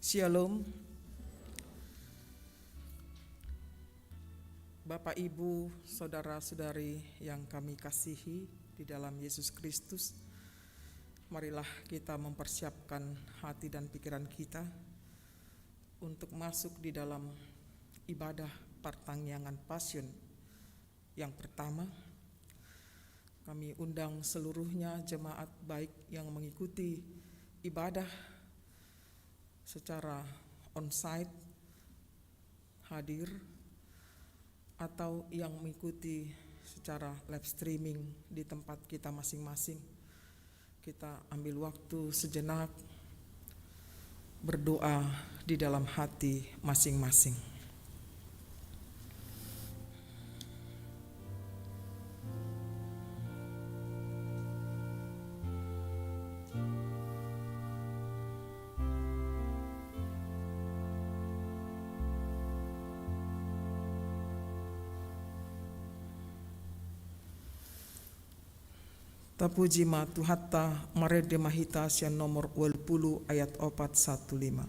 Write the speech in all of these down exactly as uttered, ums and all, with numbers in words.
Shalom. Bapak, Ibu, saudara-saudari yang kami kasihi di dalam Yesus Kristus, marilah kita mempersiapkan hati dan pikiran kita untuk masuk di dalam ibadah partangiangan Passion yang pertama. Kami undang seluruhnya jemaat, baik yang mengikuti ibadah secara onsite, hadir, atau yang mengikuti secara live streaming di tempat kita masing-masing. Kita ambil waktu sejenak berdoa di dalam hati masing-masing. Tapuji ma Tuhanta, marende ma hita sian nomor ualu pulu ayat opat sahat tu lima.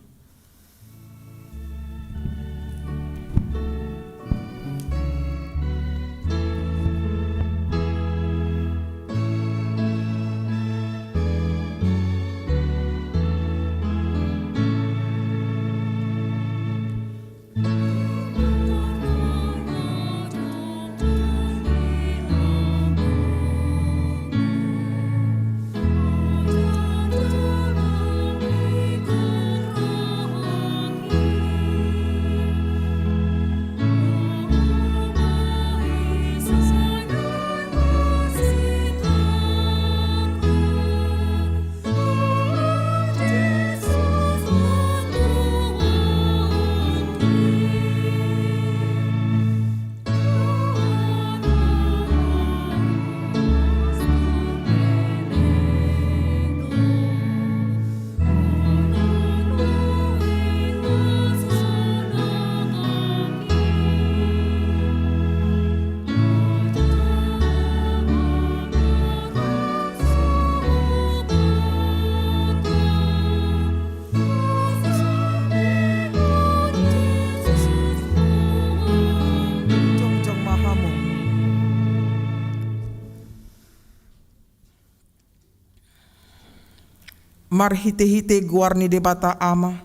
Jongjong ma hamu. Marhitehite goar ni Debata Ama,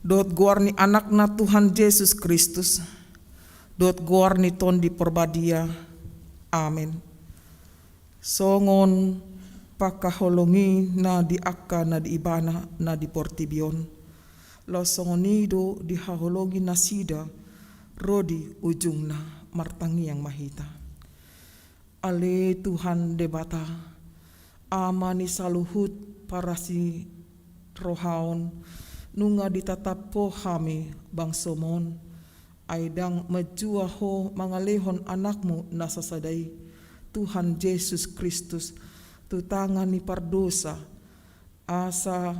dohot goar ni Anakna Tuhan Jesus Kristus, dohot goar ni Tondi Porbadia. Amen. Songon pangkaholongina di angka na di Ibana na di portibi on, laos songon i do dihaholongi nasida ro di ujungna. Martangiang ma hita. Ale Tuhan Debata, Ama ni saluhut parasirohaon, nunga ditatap Ho hami bangsoMon, ai ndang manjua Ho mangalehon AnakMu na sasada i, Tuhan Jesus Kristus, tu tangan ni pardosa, asa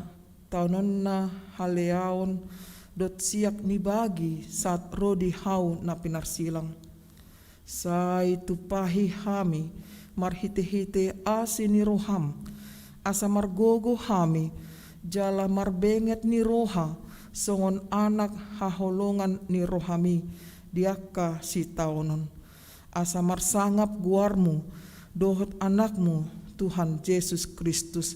taononna haleaon dohot siak ni bagi sahat ro di Hau na pinarsilang. Sai tumpahi hami marhitehite asi ni rohaM, asa margogo hami jala marbenget ni roha songon anak haholongan ni rohaMi di angka sitaonon. Asa marsangap goarMu dohot AnakMu Tuhan Jesus Kristus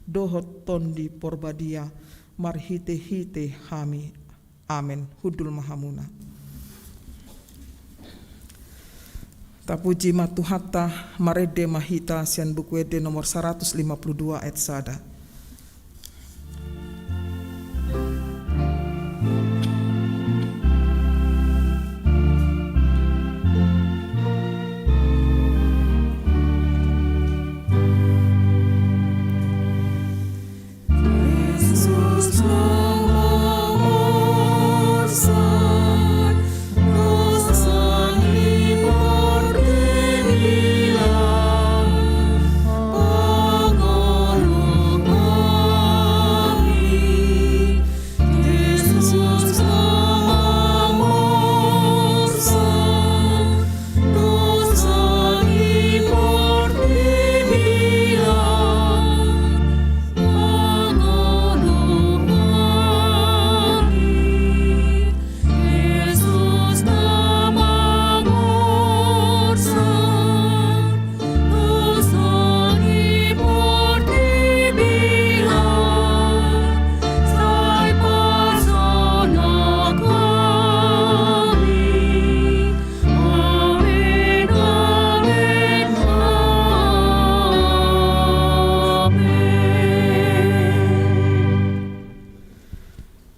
dohot Tondi Porbadia marhitehite hami. Amen. Hundul ma hamuna. Tapuji ma Tuhanta, marende ma hita sian Buku Ende nomor saratus lima pulu dua ayat sada.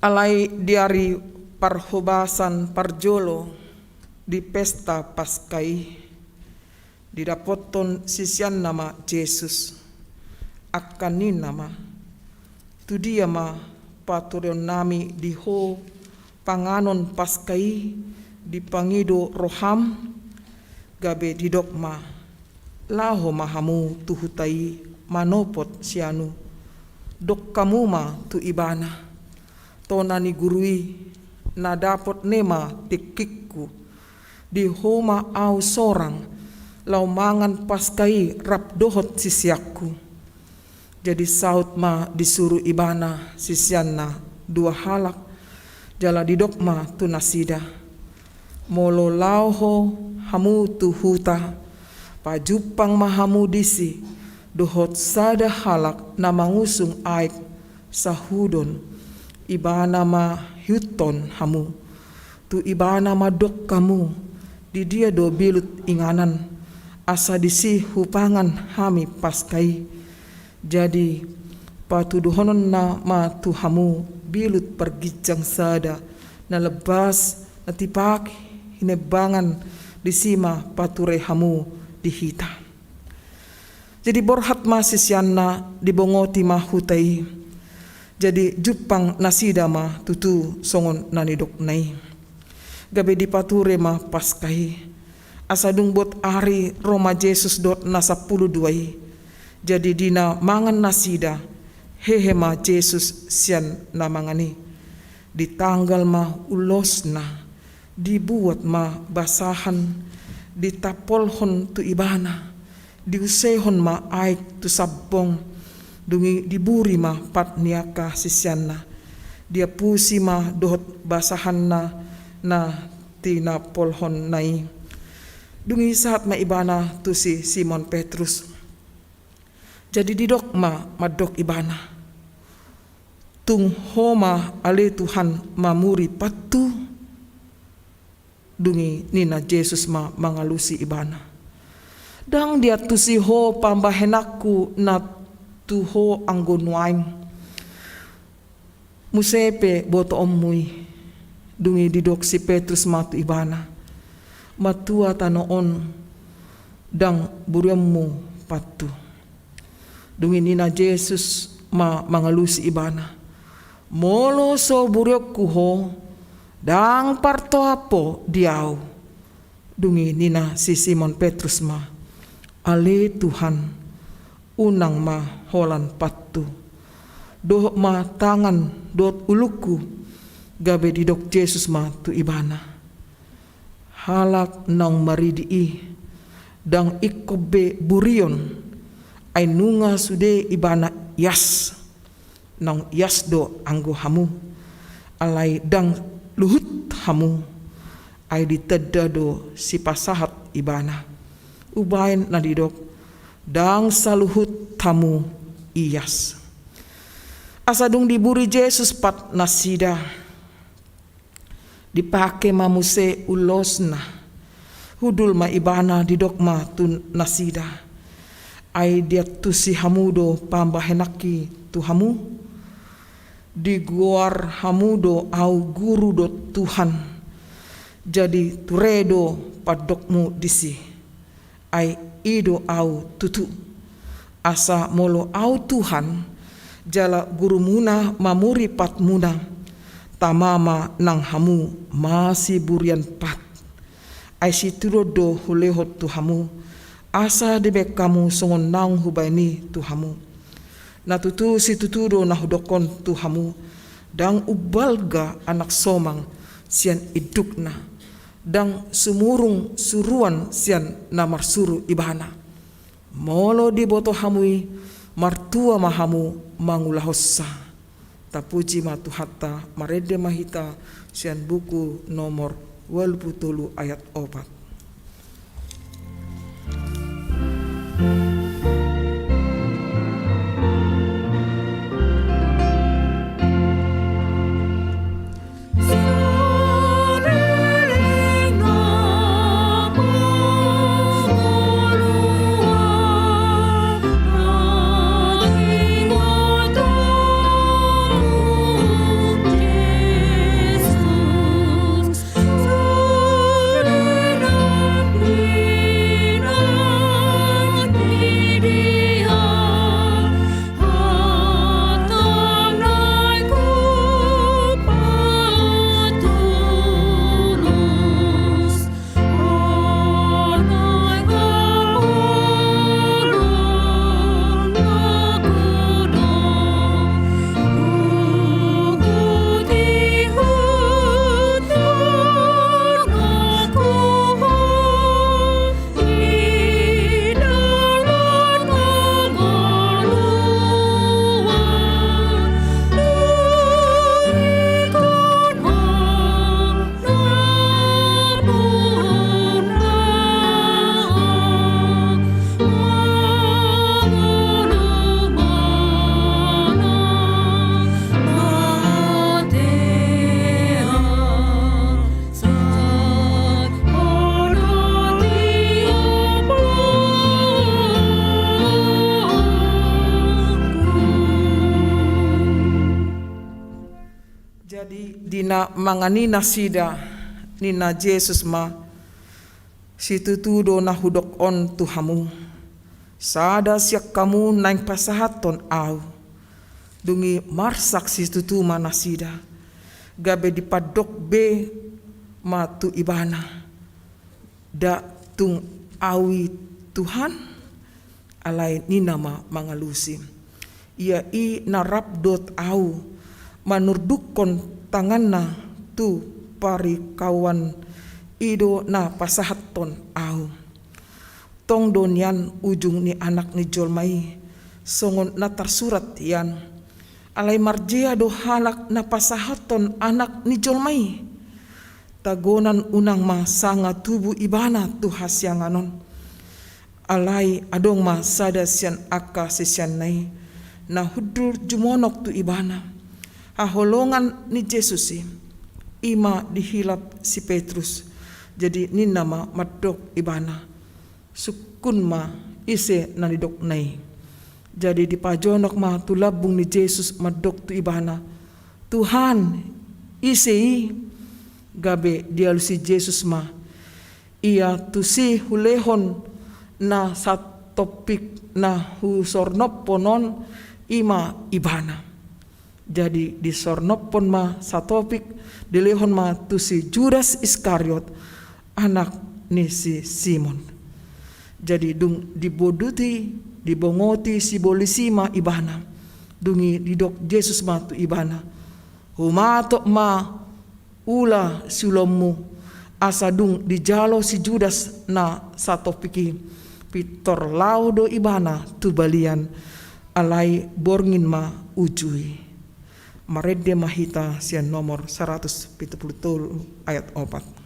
Alai di ari parhobasan parjolo di pesta Paska i, didapothon siseanna ma Jesus, angka ninna ma: Tudia ma patureonnami di Ho panganon Paska i dipangido roham? Gabe didok ma: Laho ma hamu tu huta i manopot sianu. Dok hamu ma tu ibana: Tona ni guru i, na dapot ne ma tingkingku. Di Ho ma ahu sorang laho mangan Paska i rap dohot siseanku. Jadi saut ma disuru ibana siseanna dua halak, jala didok ma tu nasida: Molo laho ho hamu tu huta, pajumpang ma hamu disi dohot sada halak na mangusung aek sahudon, ibana ma hiuthon hamu. Tu ibana ma dok hamu: Didia do bilut inganan, asa disi hupangan hami Paska i? Jadi patuduhononna ma tu hamu bilut parginjang sada, na lambas, na tipak hinembangan, disi ma pature hamu di hita. Jadi borhat ma siseanna, dibongoti ma huta i. Jadi jumpang nasida ma tutu songon na nidokna i. Gabe dipature ma Paska i. Asa dung bot ari, ro ma Jesus dohot na sampulu dua i. Jadi di na mangan nasida, hehe ma Jesus sian na mangan i. Ditanggal ma ulosna, dibuat ma basahan, ditampolhon tu ibana, diusehon ma aek tu sambong, dung i diburi ma pat ni angka siseanna. Diapusi ma dohot basahanna na tinampolhonna i. Dung i sahat ma ibana tu si Simon Petrus. Jadi didok ma mandok ibana: Tung Ho ma ale Tuhan mamuri pattu? Dung i ninna Jesus ma mangalusi ibana: Ndang diantusi ho pambahenanku na tu ho anggo nuaeng, muse pe botoonmu i. Dung i didok si Petrus ma tu ibana: Matua tano on, ndang burionmu pattu. Dung i ninna Jesus ma mangalusi ibana: Molo so burionku ho, ndang partohap ho di ahu. Dung i ninna si Simon Petrus ma: Ale Tuhan, unang ma holan pattu. Dohot ma tangan dohot ulungku. Gabe didok Jesus ma tu ibana: Halak naung maridi i, ndang ingkon be burion, ai nunga sude ibana ias. Naung ias do anggo hamu, alai ndang luhut hamu, ai ditanda do sipasahat ibana. Umbaen na didok: Ndang saluhut hamu ias. Asa dung diburi Jesus pat nasida, dipake ma muse ulosna. Hundul ma ibana, didok ma tu nasida: Ai diantusi hamu do pambahenanki tu hamu? Digoar hamu do ahu Guru dohot Tuhan. Jadi ture do pandokmu disi. Ai i do ahu tutu. Asa molo ahu Tuhan, jala Gurumuna mamuri patmuna, tama ma nang hamu masiburian pat. Ai situdon do hulehon tu hamu, asa dibaen hamu songon naung hubaen i tu hamu. Na tutu situtu do na hudok on tu hamu: Ndang umbalga anak somang sian indukna, ndang sumurung suruan sian na marsuru ibana. Molo diboto hamu i, martua ma hamu mangulahonsa. Tapuji ma Tuhanta. Marende ma hita sian buku nomor ualu pulu tolu ayat opat. Jadi di na mangan i nasida, ninna Jesus ma: Situtu do na hudok on tu hamu, sada sian hamu naeng pasahathon ahu. Dung i marsak situtu ma nasida, gabe dipandok be ma tu ibana: Nda tung ahu i Tuhan? Alai ninna ma mangalusi: Ia i na rap dohot ahu manurdukkon tanganna tu parikawan, i do na pasahathon ahu. Tong do nian ujung ni Anak ni jolma i, songon na tarsurat hian. Alai marjea do halak na pasahathon Anak ni jolma i? Tagonan unang ma sanga tubu ibana tu hasiangan on. Alai adong ma sada sian angka siseanna i na hundul jumonok tu ibana, haholongan ni Jesus i, i ma dihilap si Petrus. Jadi ninna ma mandok ibana: Sungkun ma ise na nidokna i. Jadi dipajonok ma tu lambung ni Jesus mandok tu ibana: Tuhan, ise i? Gabe dialusi Jesus ma: Ia tusi hulehon na satompik na husornophon on, i ma ibana. Jadi disornophon ma satompik, dilehon ma tu si Judas Iskariot, anak ni si Simon. Jadi dung dibodoti, dibongoti sibolis i ma ibana. Dung i didok Jesus ma tu ibana: Humatop ma ula siulaonmu. Asa dung dijalo si Judas na satompik i, pintor laho do ibana tu balian, alai borngin ma uju i. Marende ma hita sian nomor saratus pitu pulu tolu ayat opat.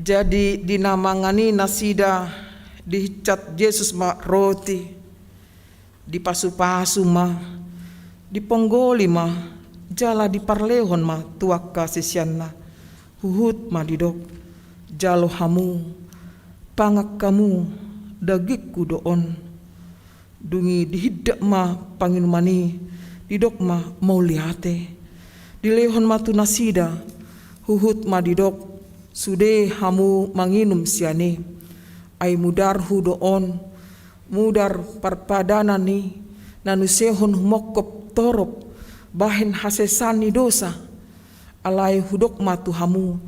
Jadi di na mangan i nasida, dihinsat Jesus ma roti, dipasupasu ma, diponggoli ma, jala diparlehon ma tu angka siseanna. Huhut ma didok: Jalo hamu, pangan hamu, dagingku do on. Dung i dihindat ma panginuman i, didok ma mauliate, dilehon ma tu nasida. Huhut ma didok: Sude hamu manginum sian i, ai mudarhu do on, mudar parpadanan i, na nusehon humongkop torop bahen hasesaan ni dosa. Alai hudok ma tu hamu,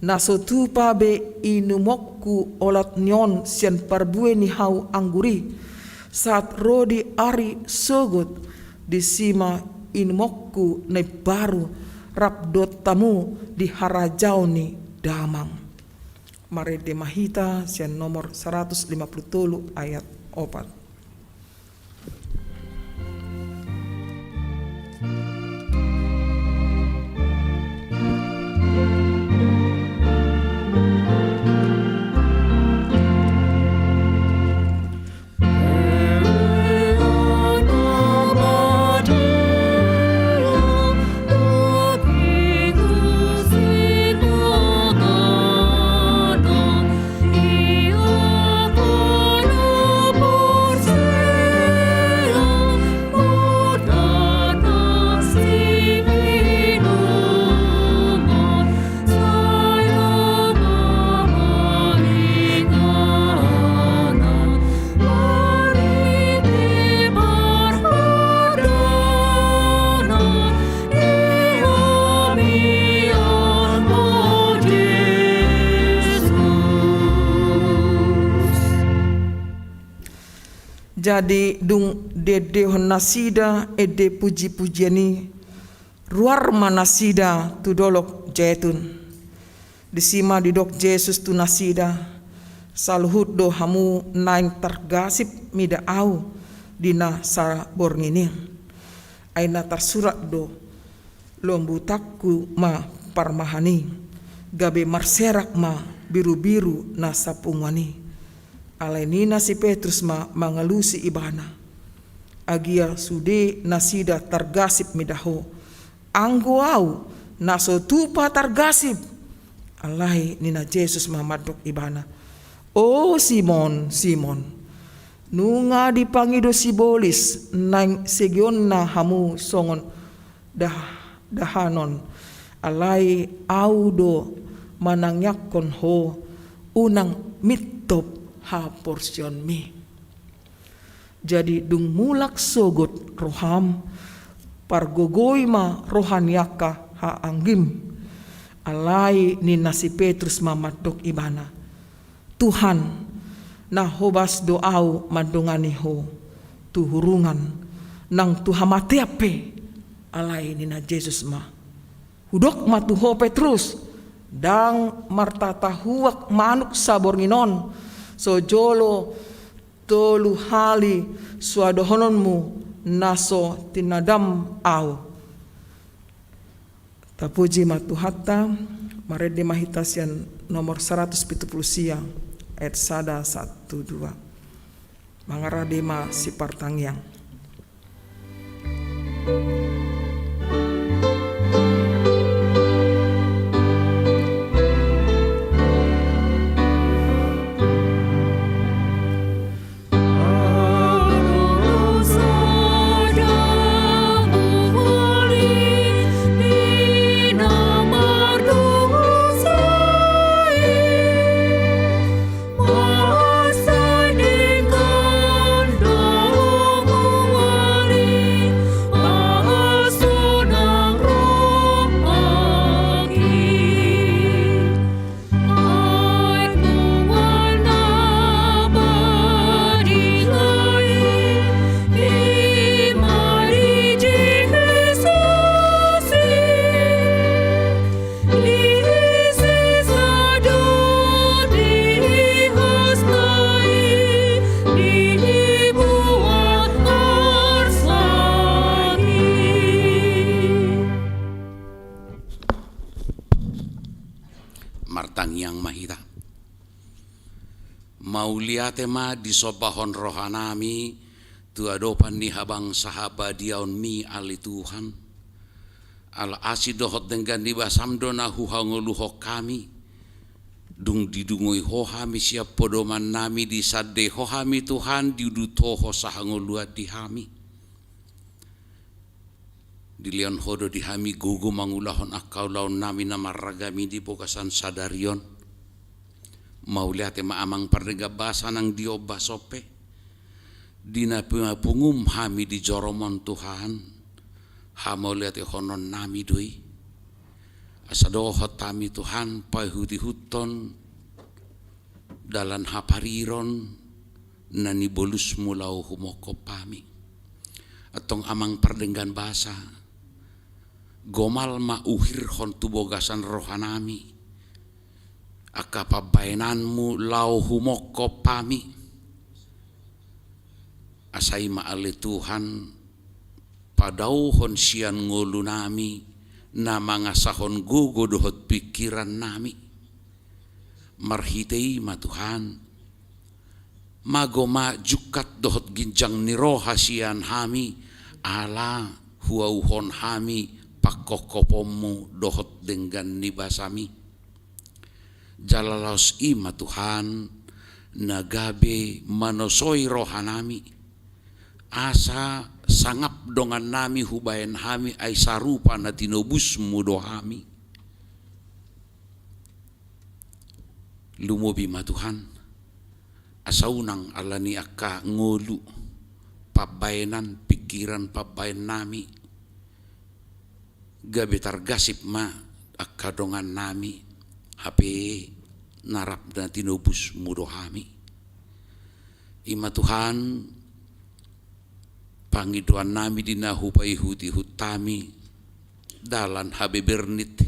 na so tupa be inumonku olat ni on sian parbue ni hau anggur i, sahat ro di ari sogot, disi ma inumonku na imbaru rap dohot hamu di harajaon ni Damang. Marende ma hita sian nomor saratus lima pulu tolu ayat opat. Jadi dung diendehon nasida ende puji-pujian i, ruar ma nasida tu Dolok Jetun. Disi ma didok Jesus tu nasida: Saluhut do hamu naeng targasip mida Ahu di na saborngin i. Ai na tarsurat do: Lombutanku ma parmahan i, gabe marserak ma birubiru na sapunguan i. Alai ninna si Petrus ma mangalusi ibana: Agia sude nasida targasip mida Ho, anggo ahu na so tupa targasip. Alai ninna Jesus ma mandok ibana: O Simon, Simon, nunga dipangido sibolis naeng segeonna hamu songon dah-, dahanon. Alai Ahu do manangiangkon ho, unang mintop haporseaonmi. Jadi dung mulak sogot roham, pargogoi ma roha ni angka haanggim. Alai ninna si Petrus ma mandok ibana: Tuhan, na hobas do ahu mandongani Ho tu hurungan nang tu hamatean pe. Alai ninna Jesus ma: Hudok ma tu ho Petrus, ndang martatahuak manuk saborngin on, so jolo tolu hali suadohononmu na so tinadam Ahu. Tapuji ma Tuhanta. Marende ma hita sian nomor saratus pitu pulu sia, ayat sada sahat tu dua. Mangarade ma sipartangiang. Martangiang ma hita. Mauliate ma disombahon rohanami tu adopan ni habangsa habadiaonmi, ale Tuhan. Ala asi dohot denggan ni basam do na huhangoluhon hami. Dung didungoi Ho hami sian podomannami, disandei Ho hami Tuhan, diudut Ho, Ho sahangoluan di hami. Dilehon Ho do di hami gogo mangulahon angka ulaonnami na marragam i di bagasan sadari on. Mauliate ma Amang pardenggan basa nang di ombas on pe. Di na pinapunguM hami di jorom on Tuhan, hamauliatehononnami do i. Asa dohot hami Tuhan paihutihuthon dalan hapariron na niboluSmu laho humongkop hami. Antong Amang pardenggan basa, gomal ma uhirhon tu bagasan rohanami angka pambahenanMu laho humongkop hami. Asa i ma ale Tuhan, padauhon sian ngolunami na mangasahon gogo dohot pingkirannami. Marhite i ma Tuhan, mago ma jungkat dohot ginjang ni roha sian hami, ala huauhon hami pangkopkoponMu dohot denggan ni basaMi. Jala laos i ma Tuhan, na gabe manosoi rohanami, asa sangap dongannami hubahen hami, ai sarupa na tinobusMu do hami. Lumobi ma Tuhan, asa unang ala ni angka ngolu, pambahenan, pingkiran, pambahenannami, gabe targasip ma angka dongannami, hape na rap na tinobusMu do hami. I ma Tuhan, Pangidoan nami di na hupaihut-ihut hami, dalan habebernit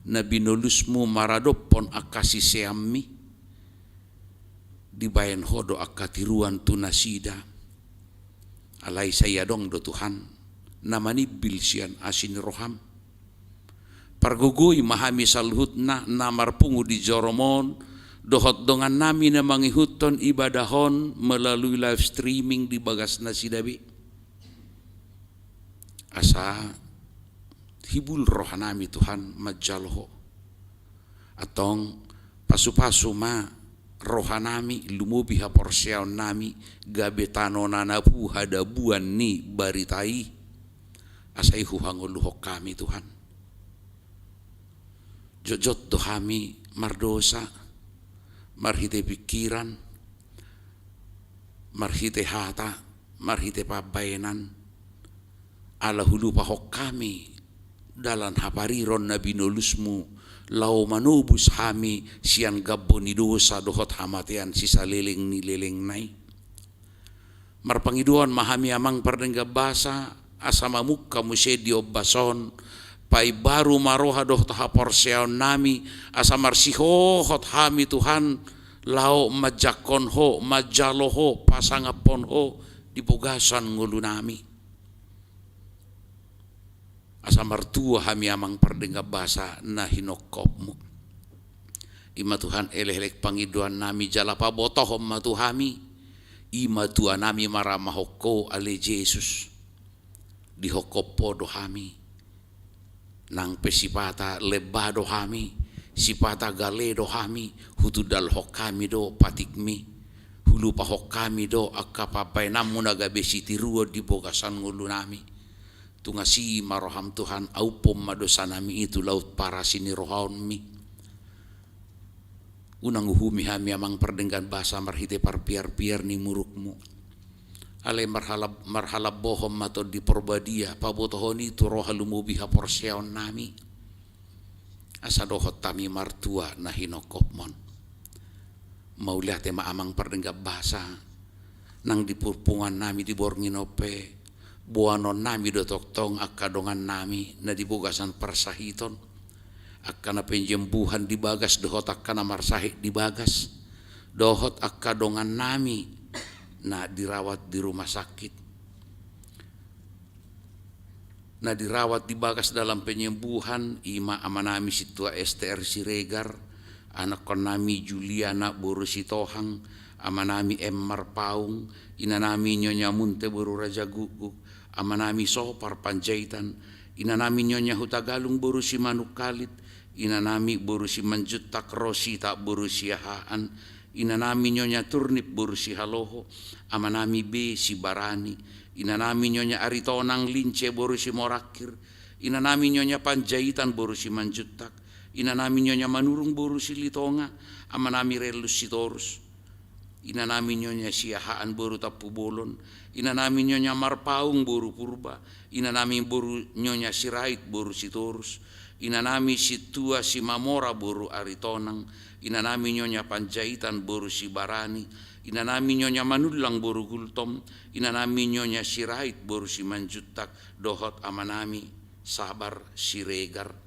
na binolusmu maradophon angka siseanmi, dibahen ho do angka tiruan tu nasida. Alai sai adong do Tuhan, na manimbil sian asi ni roham. Pargogoi ma hami saluhutna na marpungu di joro on, dohot dongan nami na mangihuthon ibadah on melalui live streaming di bagas nasida be. Asa hibul roha nami Tuhan manjalo ho. Antong pasu-pasu ma roha nami, lumobi haporseaon nami, gabe tano na napu hadabuan ni barita i. Asa i huhangoluhon hami Tuhan. Jotjot do hami mardosa, marhite pikiran, marhite hata, marhite pambahenan, ala hulupahon hami dalan hapariron na binolusmu, laho manobus hami sian gambo ni dosa dohot hamatean sisaleleng ni lelengna i. Marpangidoan ma hami Amang pardenggan basa, asa mamungka muse di ombas on, paimbaru ma roha dohot haporseaon nami, asa marsihohot hami Tuhan, laho manjangkon ho, manjalo ho, pasangaphon ho di bagasan ngolu nami. Asa martua hami Amang pardenggan basa na hinongkopmu. I ma Tuhan elek-elek pangidoan nami jala pabotohon ma tu hami. I ma tua nami maramahon ho ale Jesus. Dihongkop ho do hami. Nang pe sipata lemba do hami, sipata gale do hami, hutundalhon hami do patikmi. Hulupahon hami do angka pambahenanmu na gabe sitiruon di bagasan ngolu nami. Tung asi ma roham Tuhan, auphon ma dosa nami i tu laut parasi ni rohaonmi. Unang uhumi hami Amang pardenggan basa marhite parpiar-piar ni murukmu. Alai marhalab-, marhalambohon ma Tondi Porbadia, pabotohon i tu roha lumobi haporseaon nami. Asa dohot hami martua na hinongkopmon. Mauliate ma Amang pardenggan basa, nang di purpunguan nami di borngin on pe, boanon nami do tongtong angka dongan nami na di bagasan parsahiton, angka na penyembuhan di bagas dohot angka na marsahit di bagas, dohot angka dongan nami na dirawat di rumah sakit. Na dirawat di bagas dalam penyembuhan, i ma amanami Sintua Ester Siregar, anakkonnami Juliana boru Sitohang, amanami M Marpaung, inanami Nyonya Munte boru Rajagukguk, amanami Sopar Panjaitan, inanami Nyonya Hutagalung boru Simanungkalit, inanami boru Simanjuntak Rosita boru Siahaan, inanami Nyonya Turnip boru Sihaloho, amanami be Sibarani, inanami Nyonya Aritonang Lince boru Simorangkir, inanami Nyonya Panjaitan boru Simanjuntak, inanami Nyonya Manurung boru Silitonga, amanami Rellus Sitorus, inanami Nyonya Siahaan boru Tampubolon, inanami Nyonya Marpaung boru Purba, inanami boru Nyonya Sirait boru Sitorus, inanami Sintua Simamora boru Aritonang, inanami Nyonya Panjaitan boru Sibarani, inanami Nyonya Manullang boru Gultom, inanami Nyonya Sirait boru Simanjuntak, dohot amanami Sabar Siregar.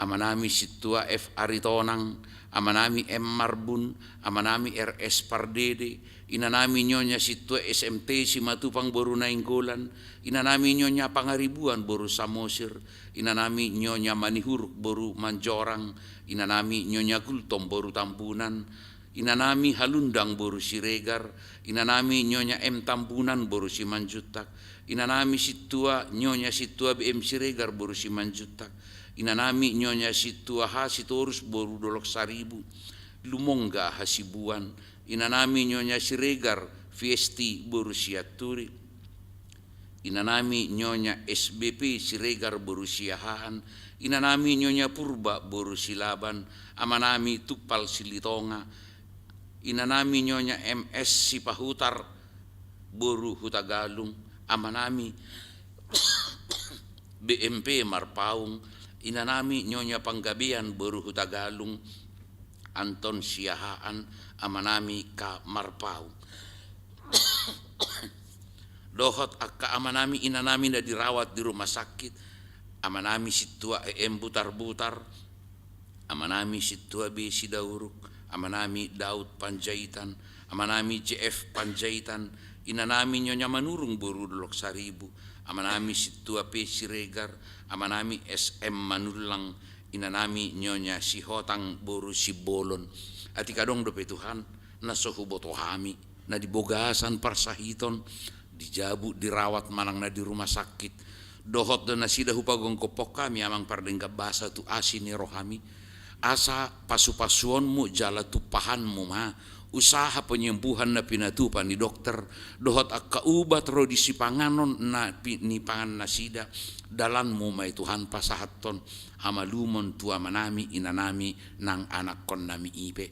Amanami Sintua F Aritonang, amanami M Marbun, amanami R S Pardede, inanami Nyonya Sintua S M T Simatupang boru Nainggolan, inanami Nyonya Pangaribuan boru Samosir, inanami Nyonya Manihuruk boru Manjorang, inanami Nyonya Gultom boru Tambunan, inanami Halundang boru Siregar, inanami Nyonya M Tambunan boru Simanjuntak, inanami Sintua, Nyonya Sintua B M Siregar boru Simanjuntak, inanami Nyonya Sintua H Sitorus boru Dolok Saribu, Lumongga Hasibuan, inanami Nyonya Siregar Fiesti boru Sianturi, inanami Nyonya S B P Siregar boru Siahaan, inanami Nyonya Purba boru Silaban, amanami Tumpal Silitonga, inanami Nyonya M S Sipahutar boru Hutagalung, amanami B M P Marpaung, inanami Nyonya Panggabean boru Hutagalung, Anton Siahaan, amanami K Marpaung. dohot angka amanami inanami na dirawat di rumah sakit, amanami Sintua E M Butarbutar, amanami Sintua B Sidauruk, amanami Daud Panjaitan, amanami J F Panjaitan, inanami Nyonya Manurung boru Dolok Saribu, amanami Sintua P Siregar, amanami S M Manullang, inanami Nyonya Sihotang boru Simbolon. Atik adong dope Tuhan, na so huboto hami, na di bagasan parsahiton, di jabu dirawat manang na di rumah sakit, dohot do nasida hupagophop hami Amang Pardenggan Basa tu asi ni rohami, asa pasupasuonmu jala tumpahanmu ma usaha penyembuhan na pinatupa ni dokter, dohot angka ubat ro di sipanganon na pi-, nipangan nasida, dalanmu ma i Tuhan pasahathon hamalumon tu amanami inanami nang anakkonnami i pe.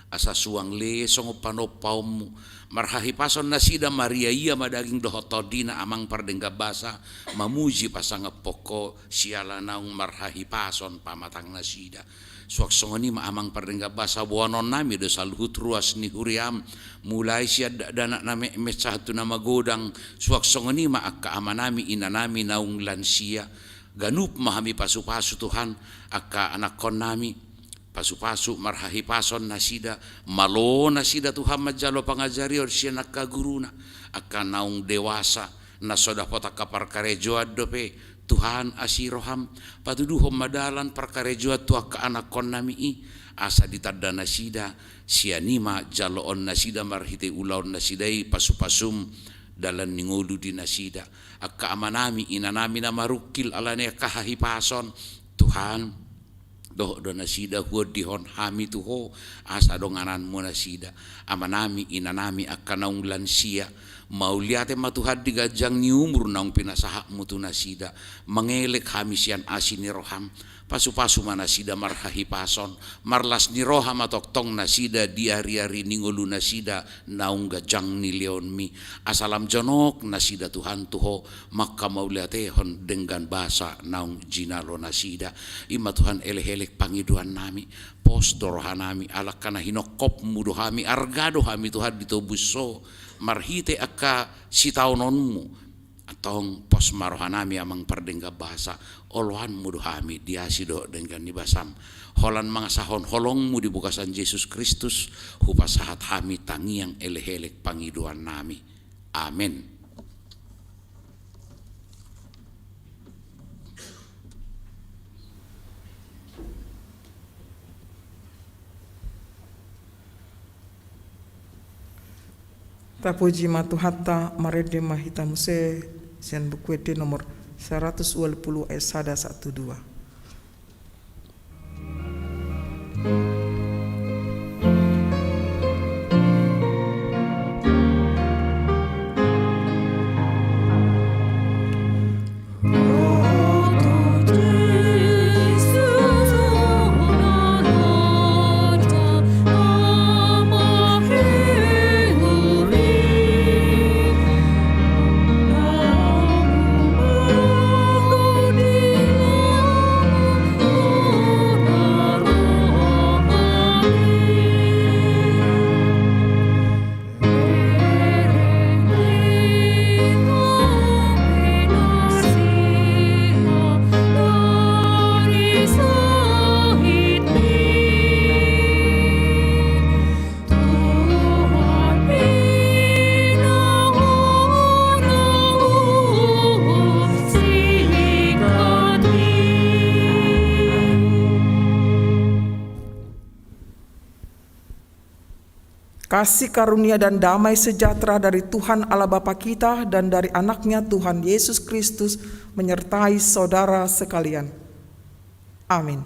Asa suang le songon panompaonmu, marhahipason nasida mariaia ma daging dohot tondina Amang Pardenggan Basa, mamuji pasangaphon ho siala naung marhahipason pamatang nasida. Suang songon i ma Amang Pardenggan Basa boanonnami do saluhut ruas ni huriam, mulai sian dakdanak na metmet sahat tu na magodang, suang songon i ma angka amanami inanami naung lansia, ganup ma hami pasupasu Tuhan, angka anakkonnami, pasupasu marhahipason nasida, malo nasida Tuhan manjalo pangajarion sian angka guruna, angka naung dewasa, na so dapot angka parkarejoan dope, Tuhan asi roham, patuduhon ma dalan parkarejoan tu angka anakkonnami i, asa ditanda nasida, sian i ma jaloon nasida marhite ulaon nasida i pasupasum dalan ni ngolu di nasida. Angka amanami inanami na marungkil ala ni angka hahipason, Tuhan, dohot do nasida huondihon hami tu ho, asa dongananmu nasida. Amanami inanami angka naung lansia, mauliate ma Tuhan di ganjang ni umur naung pinasahatmu tu nasida. Mangelek hami sian asi ni roham, pasupasu ma nasida marhahipason, marlas ni roha ma tongtong nasida di ariari ni ngolu nasida naung ganjang nilehonmi, asa lam jonok nasida Tuhan tu ho, mangkamauliatehon denggan basa naung jinalo nasida. I ma Tuhan elekelek pangidoannami, pos do rohanami, ala angka na hinophopmu do hami, arga do hami Tuhan ditobus ho, marhite angka sitaononmu, antong pos ma rohanami Amang Pardenggan Basa, oloanmu do hami di asi dohot denggan ni basam, holan mangasahon holongmu di bagasan Jesus Kristus, hupasahat hami tangiang elekelek pangidoannami. Amen. Tapuji ma Tuhanta, marende ma hita muse sian Buku Ende nomor saratus ualu pulu ayat sada sahat tu dua. Kasih karunia dan damai sejahtera dari Tuhan Allah Bapa kita dan dari Anak-Nya Tuhan Yesus Kristus menyertai saudara sekalian. Amin.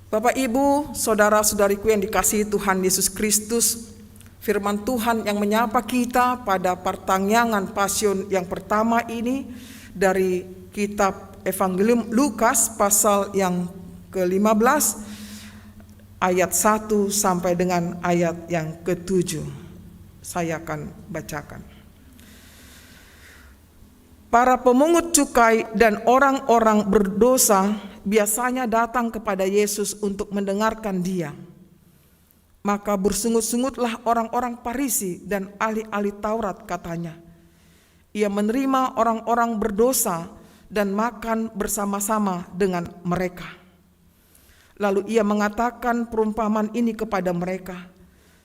Bapak, Ibu, saudara-saudariku yang dikasihi Tuhan Yesus Kristus, firman Tuhan yang menyapa kita pada partangiangan Pasion yang pertama ini dari kitab Evangelium Lukas pasal yang kelima belas, ayat satu sampai dengan ayat yang ketujuh. Saya akan bacakan. Para pemungut cukai dan orang-orang berdosa biasanya datang kepada Yesus untuk mendengarkan Dia. Maka bersungut-sungutlah orang-orang Parisi dan ahli-ahli Taurat, katanya, "Ia menerima orang-orang berdosa dan makan bersama-sama dengan mereka." Lalu ia mengatakan perumpamaan ini kepada mereka,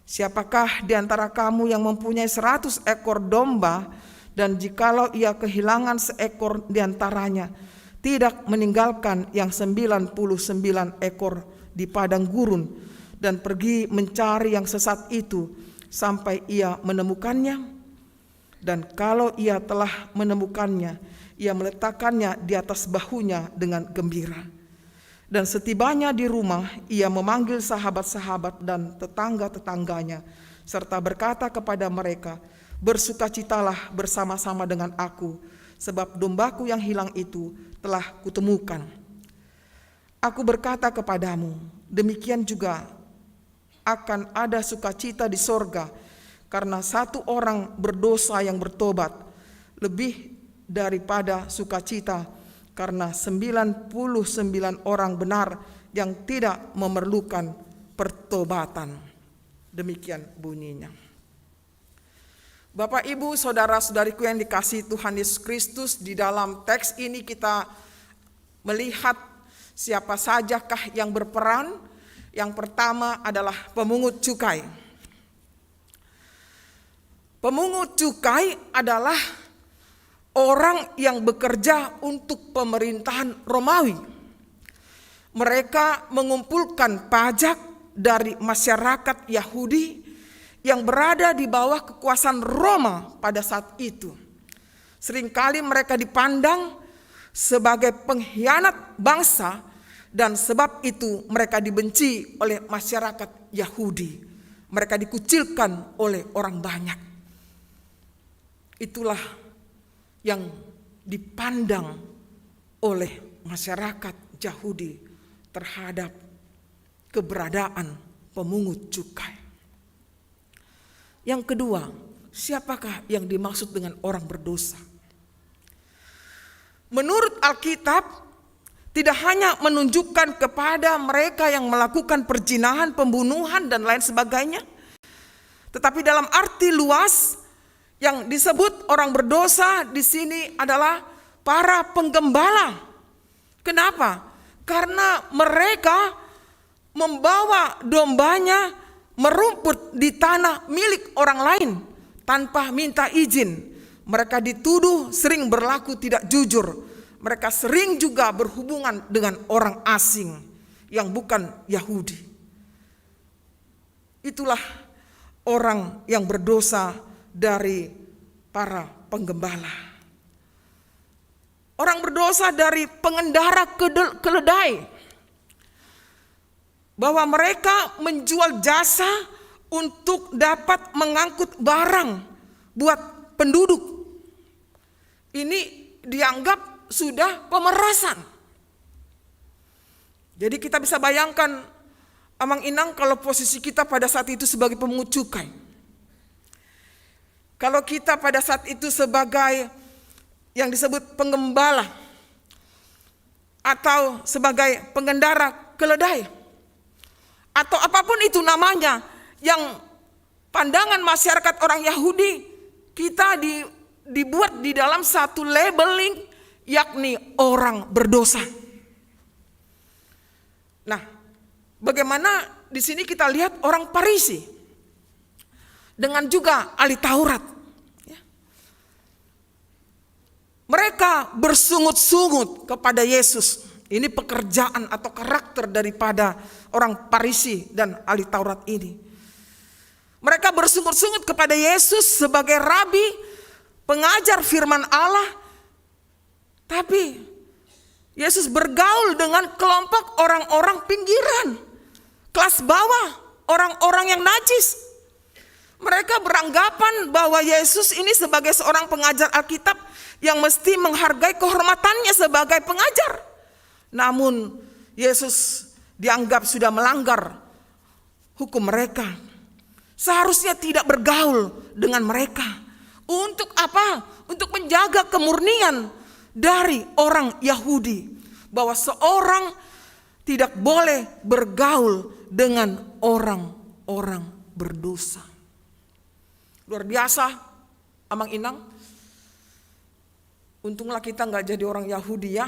"Siapakah di antara kamu yang mempunyai seratus ekor domba, dan jikalau ia kehilangan seekor di antaranya, tidak meninggalkan yang sembilan puluh sembilan ekor di padang gurun, dan pergi mencari yang sesat itu sampai ia menemukannya? Dan kalau ia telah menemukannya, ia meletakkannya di atas bahunya dengan gembira. Dan setibanya di rumah, ia memanggil sahabat-sahabat dan tetangga-tetangganya, serta berkata kepada mereka, 'Bersukacitalah bersama-sama dengan aku, sebab dombaku yang hilang itu telah kutemukan.' Aku berkata kepadamu, demikian juga akan ada sukacita di sorga karena satu orang berdosa yang bertobat, lebih daripada sukacita karena sembilan puluh sembilan orang benar yang tidak memerlukan pertobatan." Demikian bunyinya. Bapak, Ibu, saudara-saudariku yang dikasihi Tuhan Yesus Kristus, di dalam teks ini kita melihat siapa sajakah yang berperan. Yang pertama adalah pemungut cukai. Pemungut cukai adalah orang yang bekerja untuk pemerintahan Romawi. Mereka mengumpulkan pajak dari masyarakat Yahudi yang berada di bawah kekuasaan Roma pada saat itu. Seringkali mereka dipandang sebagai pengkhianat bangsa, dan sebab itu mereka dibenci oleh masyarakat Yahudi. Mereka dikucilkan oleh orang banyak. Itulah yang dipandang oleh masyarakat Yahudi terhadap keberadaan pemungut cukai. Yang kedua, siapakah yang dimaksud dengan orang berdosa? Menurut Alkitab, tidak hanya menunjukkan kepada mereka yang melakukan perzinahan, pembunuhan, dan lain sebagainya, tetapi dalam arti luas, yang disebut orang berdosa di sini adalah para penggembala. Kenapa? Karena mereka membawa dombanya merumput di tanah milik orang lain tanpa minta izin. Mereka dituduh sering berlaku tidak jujur. Mereka sering juga berhubungan dengan orang asing yang bukan Yahudi. Itulah orang yang berdosa dari para penggembala. Orang berdosa dari pengendara kedel-, keledai, bahwa mereka menjual jasa untuk dapat mengangkut barang buat penduduk. Ini dianggap sudah pemerasan. Jadi, kita bisa bayangkan, Amang Inang, kalau posisi kita pada saat itu sebagai pemungut cukai, kalau kita pada saat itu sebagai yang disebut penggembala atau sebagai pengendara keledai, atau apapun itu namanya, yang pandangan masyarakat orang Yahudi, kita di-, dibuat di dalam satu labeling, yakni orang berdosa. Nah, bagaimana di sini kita lihat orang Parisi dengan juga ahli Taurat. Ya. Mereka bersungut-sungut kepada Yesus. Ini pekerjaan atau karakter daripada orang Parisi dan ahli Taurat ini. Mereka bersungut-sungut kepada Yesus sebagai rabi, pengajar firman Allah, tapi Yesus bergaul dengan kelompok orang-orang pinggiran, kelas bawah, orang-orang yang najis. Mereka beranggapan bahwa Yesus ini sebagai seorang pengajar Alkitab yang mesti menghargai kehormatannya sebagai pengajar. Namun, Yesus dianggap sudah melanggar hukum mereka. Seharusnya tidak bergaul dengan mereka. Untuk apa? Untuk menjaga kemurnian dari orang Yahudi, bahwa seorang tidak boleh bergaul dengan orang orang berdosa. Luar biasa, Amang Inang. Untunglah kita nggak jadi orang Yahudi, ya.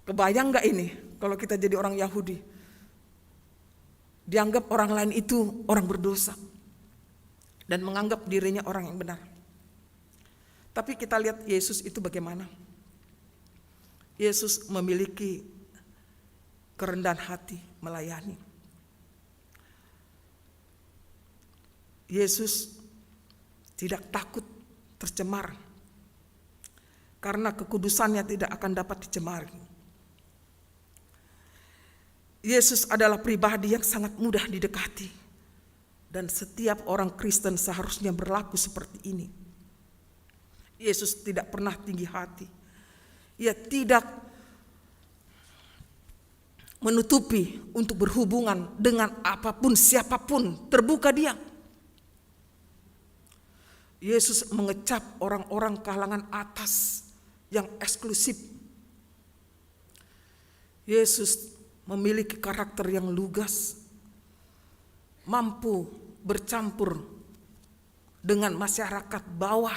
Kebayang nggak ini kalau kita jadi orang Yahudi? Dianggap orang lain itu orang berdosa dan menganggap dirinya orang yang benar. Tapi kita lihat Yesus itu bagaimana. Yesus memiliki kerendahan hati melayani. Yesus tidak takut tercemar, karena kekudusannya tidak akan dapat dicemari. Yesus adalah pribadi yang sangat mudah didekati, dan setiap orang Kristen seharusnya berlaku seperti ini. Yesus tidak pernah tinggi hati. Ia tidak menutupi untuk berhubungan dengan apapun, siapapun, terbuka Dia. Yesus mengecap orang-orang kalangan atas yang eksklusif. Yesus memiliki karakter yang lugas, mampu bercampur dengan masyarakat bawah.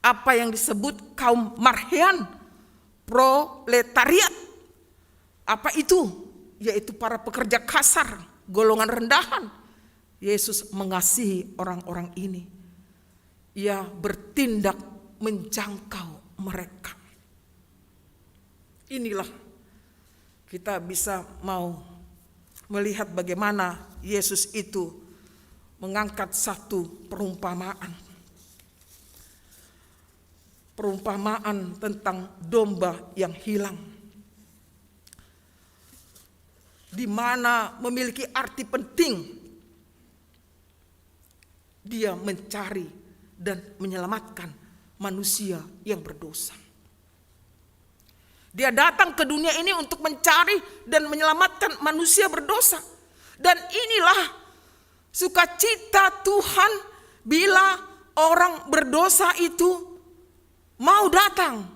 Apa yang disebut kaum marhean, proletariat. Apa itu? Yaitu para pekerja kasar, golongan rendahan. Yesus mengasihi orang-orang ini. Ia bertindak menjangkau mereka. Inilah kita bisa mau melihat bagaimana Yesus itu mengangkat satu perumpamaan. Perumpamaan tentang domba yang hilang, di mana memiliki arti penting. Dia mencari dan menyelamatkan manusia yang berdosa. Dia datang ke dunia ini untuk mencari dan menyelamatkan manusia berdosa. Dan inilah sukacita Tuhan bila orang berdosa itu mau datang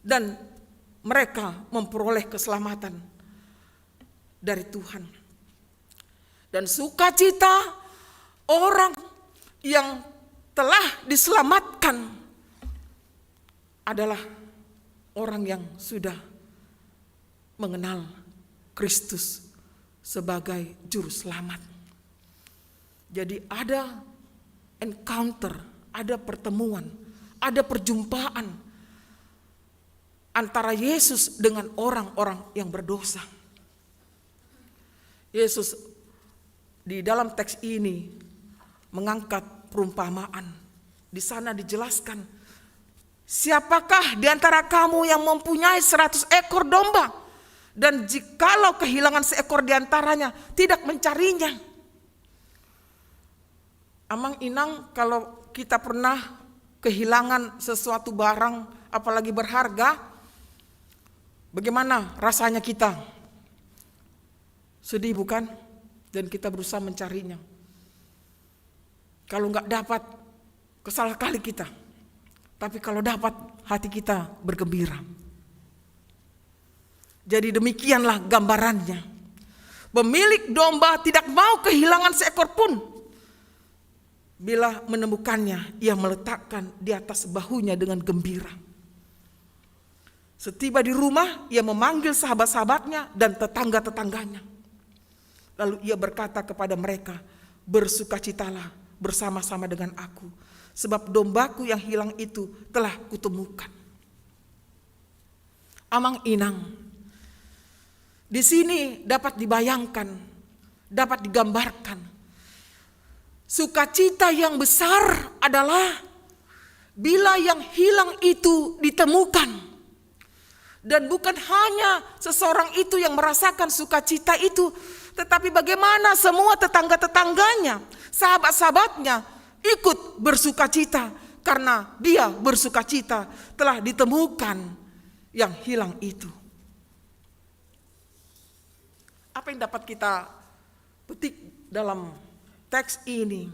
dan mereka memperoleh keselamatan dari Tuhan. Dan sukacita orang yang telah diselamatkan adalah orang yang sudah mengenal Kristus sebagai Juru Selamat. Jadi, ada encounter, ada pertemuan, ada perjumpaan antara Yesus dengan orang-orang yang berdosa. Yesus di dalam teks ini mengangkat perumpamaan. Di sana dijelaskan, "Siapakah di antara kamu yang mempunyai seratus ekor domba, dan jikalau kehilangan seekor di antaranya, tidak mencarinya?" Amang Inang, kalau kita pernah kehilangan sesuatu barang, apalagi berharga, bagaimana rasanya kita? Sedih, bukan? Dan kita berusaha mencarinya. Kalau nggak dapat, kesal sekali kita. Tapi kalau dapat, hati kita bergembira. Jadi, demikianlah gambarannya. Pemilik domba tidak mau kehilangan seekor pun. Bila menemukannya, ia meletakkan di atas bahunya dengan gembira. Setiba di rumah, ia memanggil sahabat-sahabatnya dan tetangga-tetangganya. Lalu ia berkata kepada mereka, "Bersukacitalah bersama-sama dengan aku, sebab dombaku yang hilang itu telah kutemukan." Amang Inang, di sini dapat dibayangkan, dapat digambarkan, sukacita yang besar adalah bila yang hilang itu ditemukan. Dan bukan hanya seseorang itu yang merasakan sukacita itu, tetapi bagaimana semua tetangga-tetangganya, sahabat-sahabatnya ikut bersukacita karena dia bersukacita telah ditemukan yang hilang itu. Apa yang dapat kita petik dalam teks ini?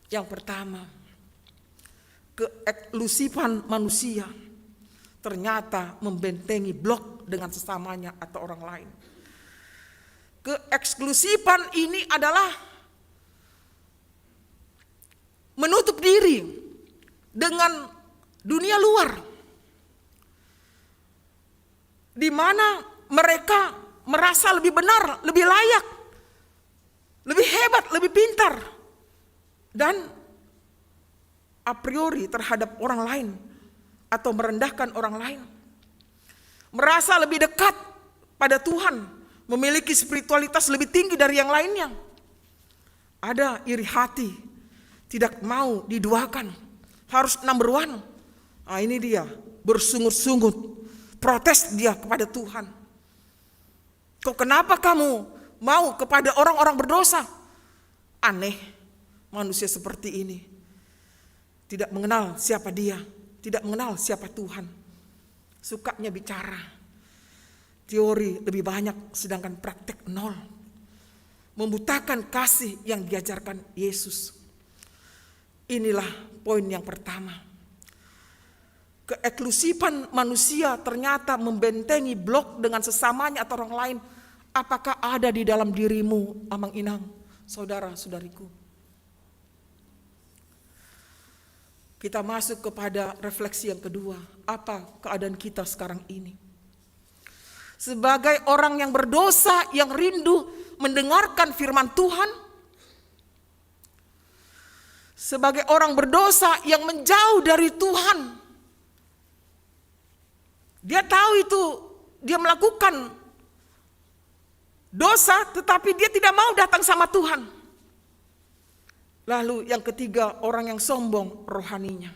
Yang pertama, keeksklusifan manusia ternyata membentengi blok dengan sesamanya atau orang lain. Keeksklusifan ini adalah menutup diri dengan dunia luar, di mana mereka merasa lebih benar, lebih layak, lebih hebat, lebih pintar, dan a priori terhadap orang lain atau merendahkan orang lain. Merasa lebih dekat pada Tuhan, memiliki spiritualitas lebih tinggi dari yang lainnya. Ada iri hati, tidak mau diduakan, harus number one. Nah, ini dia bersungut-sungut, protes dia kepada Tuhan. Kok kenapa kamu mau kepada orang-orang berdosa? Aneh, manusia seperti ini. Tidak mengenal siapa dia, tidak mengenal siapa Tuhan. Sukanya bicara teori lebih banyak, sedangkan praktek nol. Membutakan kasih yang diajarkan Yesus. Inilah poin yang pertama. Keeksklusifan manusia ternyata membentengi blok dengan sesamanya atau orang lain. Apakah ada di dalam dirimu, amang inang, saudara-saudariku? Kita masuk kepada refleksi yang kedua. Apa keadaan kita sekarang ini? Sebagai orang yang berdosa, yang rindu mendengarkan firman Tuhan, sebagai orang berdosa yang menjauh dari Tuhan, dia tahu itu, dia melakukan dosa, tetapi dia tidak mau datang sama Tuhan. Lalu yang ketiga, orang yang sombong rohaninya.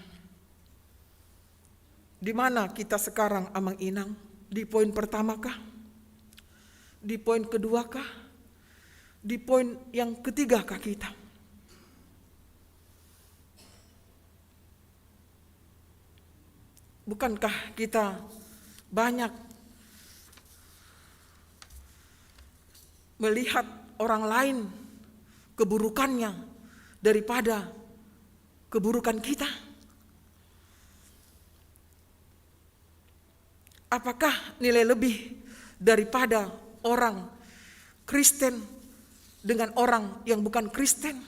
Di mana kita sekarang, amang inang? Di poin pertama kah? Di poin kedua kah? Di poin yang ketiga kah kita? Bukankah kita banyak melihat orang lain keburukannya daripada keburukan kita? Apakah nilai lebih daripada orang Kristen dengan orang yang bukan Kristen?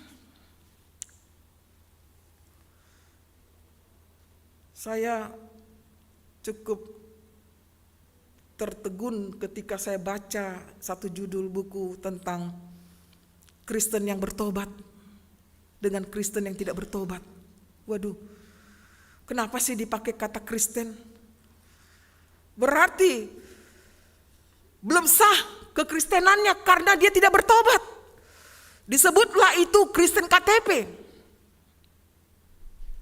Saya cukup tertegun ketika saya baca satu judul buku tentang Kristen yang bertobat dengan Kristen yang tidak bertobat. Waduh, kenapa sih dipakai kata Kristen? Berarti belum sah kekristenannya karena dia tidak bertobat. Disebutlah itu Kristen K T P.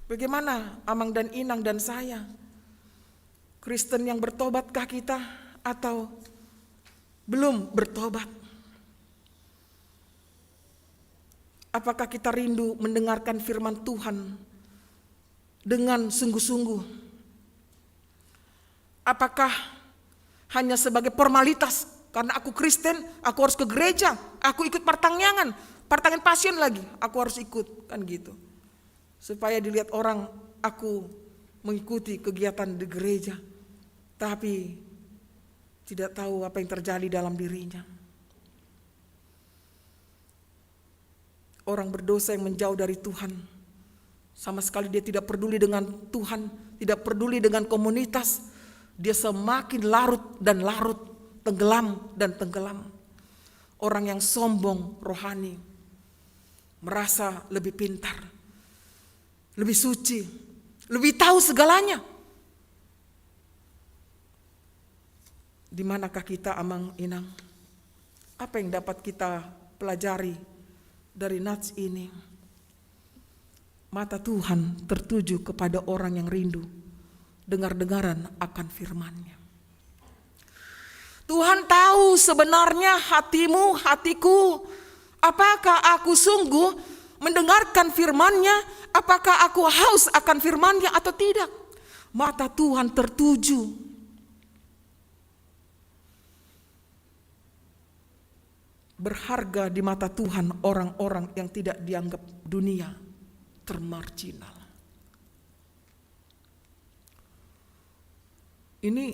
Bagaimana amang dan inang dan saya? Kristen yang bertobatkah kita atau belum bertobat? Apakah kita rindu mendengarkan firman Tuhan dengan sungguh-sungguh? Apakah hanya sebagai formalitas? Karena aku Kristen, aku harus ke gereja, aku ikut partangiangan, partangiangan passion lagi, aku harus ikut, kan gitu. Supaya dilihat orang, aku mengikuti kegiatan di gereja, tapi tidak tahu apa yang terjadi dalam dirinya. Orang berdosa yang menjauh dari Tuhan, sama sekali dia tidak peduli dengan Tuhan, tidak peduli dengan komunitas, dia semakin larut dan larut, tenggelam dan tenggelam. Orang yang sombong rohani, merasa lebih pintar, lebih suci, lebih tahu segalanya. Di manakah kita, amang inang? Apa yang dapat kita pelajari dari nats ini? Mata Tuhan tertuju kepada orang yang rindu dengar-dengaran akan firman-Nya. Tuhan tahu sebenarnya hatimu, hatiku. Apakah aku sungguh mendengarkan firman-Nya? Apakah aku haus akan firman-Nya atau tidak? Mata Tuhan tertuju. Berharga di mata Tuhan orang-orang yang tidak dianggap dunia termarginal. Ini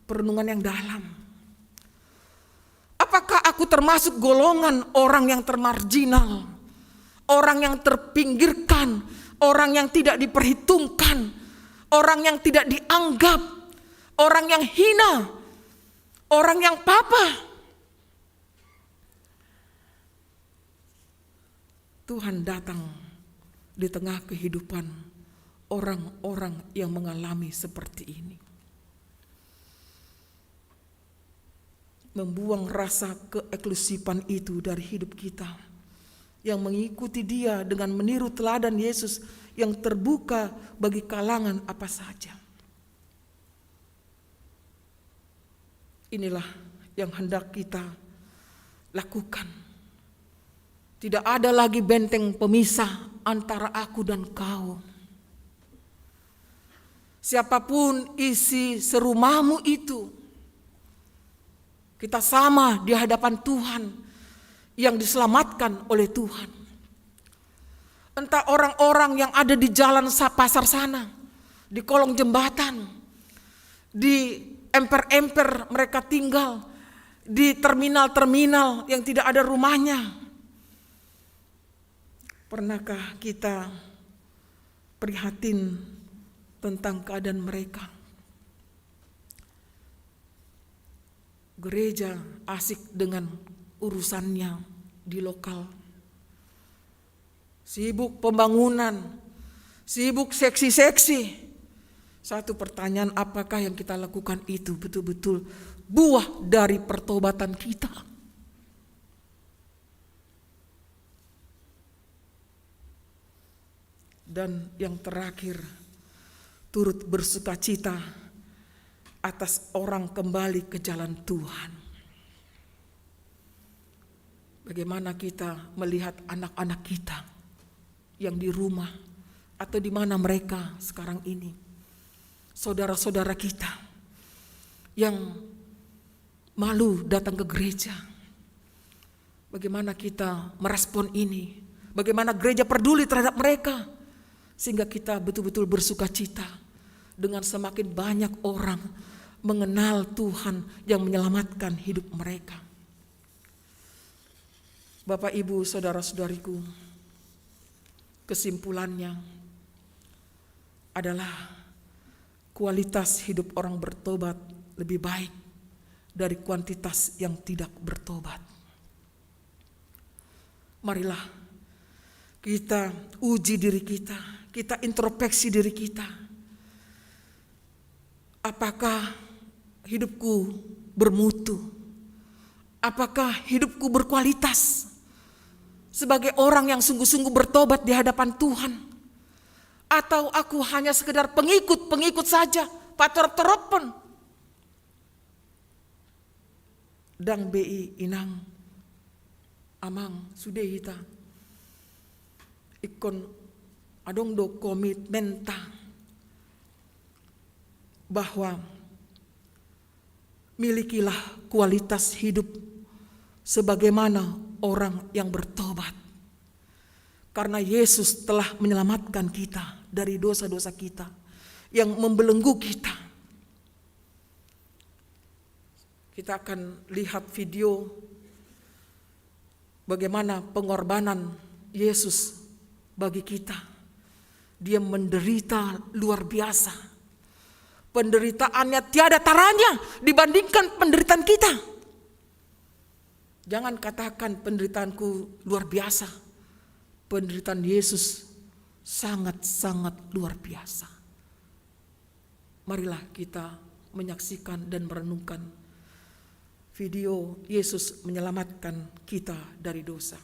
perenungan yang dalam. Apa Apakah aku termasuk golongan orang yang termarginal, orang yang terpinggirkan, orang yang tidak diperhitungkan, orang yang tidak dianggap, orang yang hina, orang yang papa? Tuhan datang di tengah kehidupan orang-orang yang mengalami seperti ini. Membuang rasa keeksklusifan itu dari hidup kita, yang mengikuti Dia dengan meniru teladan Yesus yang terbuka bagi kalangan apa saja. Inilah yang hendak kita lakukan. Tidak ada lagi benteng pemisah antara aku dan kau. Siapapun isi serumahmu itu, kita sama di hadapan Tuhan yang diselamatkan oleh Tuhan. Entah orang-orang yang ada di jalan sa-, pasar sana, di kolong jembatan, di emper-emper mereka tinggal, di terminal-terminal yang tidak ada rumahnya. Pernahkah kita prihatin tentang keadaan mereka? Gereja asik dengan urusannya di lokal. Sibuk pembangunan, sibuk seksi-seksi. Satu pertanyaan, apakah yang kita lakukan itu betul-betul buah dari pertobatan kita? Dan yang terakhir, turut bersukacita atas orang kembali ke jalan Tuhan. Bagaimana kita melihat anak-anak kita yang di rumah atau di mana mereka sekarang ini, saudara-saudara kita yang malu datang ke gereja? Bagaimana kita merespon ini? Bagaimana gereja peduli terhadap mereka? Sehingga kita betul-betul bersukacita dengan semakin banyak orang mengenal Tuhan yang menyelamatkan hidup mereka. Bapak, Ibu, saudara-saudariku, kesimpulannya adalah kualitas hidup orang bertobat lebih baik dari kuantitas yang tidak bertobat. Marilah kita uji diri kita, kita introspeksi diri kita. Apakah hidupku bermutu? Apakah hidupku berkualitas sebagai orang yang sungguh-sungguh bertobat di hadapan Tuhan? Atau aku hanya sekedar pengikut-pengikut saja, patorop-torophon? Ndang be i, inang, amang, sude hita ingkon adong do komitmenta bahwa milikilah kualitas hidup sebagaimana orang yang bertobat. Karena Yesus telah menyelamatkan kita dari dosa-dosa kita yang membelenggu kita. Kita akan lihat video bagaimana pengorbanan Yesus bagi kita. Dia menderita luar biasa. Penderitaannya tiada taranya dibandingkan penderitaan kita. Jangan katakan, "Penderitaanku luar biasa." Penderitaan Yesus sangat-sangat luar biasa. Marilah kita menyaksikan dan merenungkan video Yesus menyelamatkan kita dari dosa.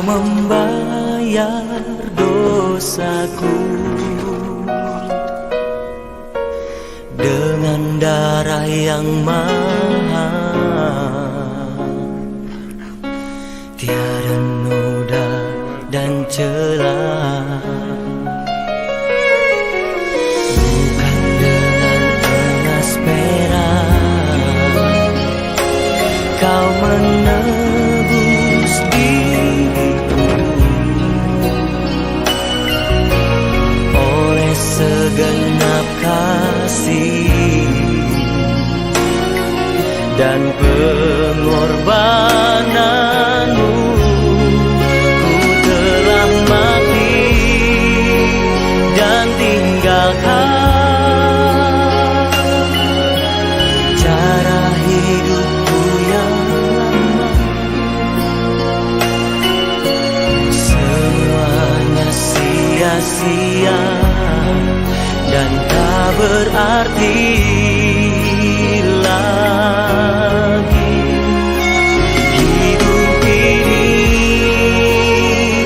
membayar dosaku dengan darah yang mahal, tiada noda dan celah. Bukan dengan emas perak Kau menebus diriku oleh segenap kasih dan pengorbananmu. Ku telah mati dan tinggalkan cara hidupku yang lama. Semuanya sia-sia dan tak berarti lagi. Hidup ini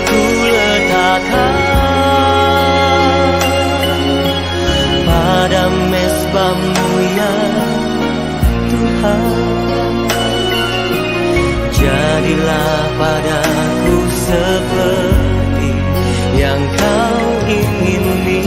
ku letakkan pada mezbah-Mu, ya Tuhan. Jadilah padaku seperti yang Kau ingini.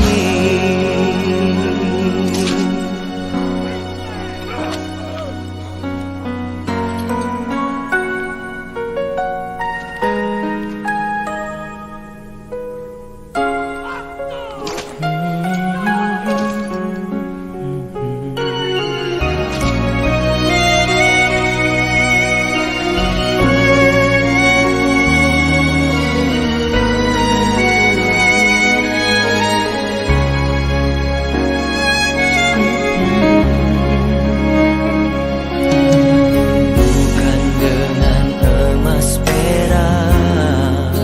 Bukan dengan emas perak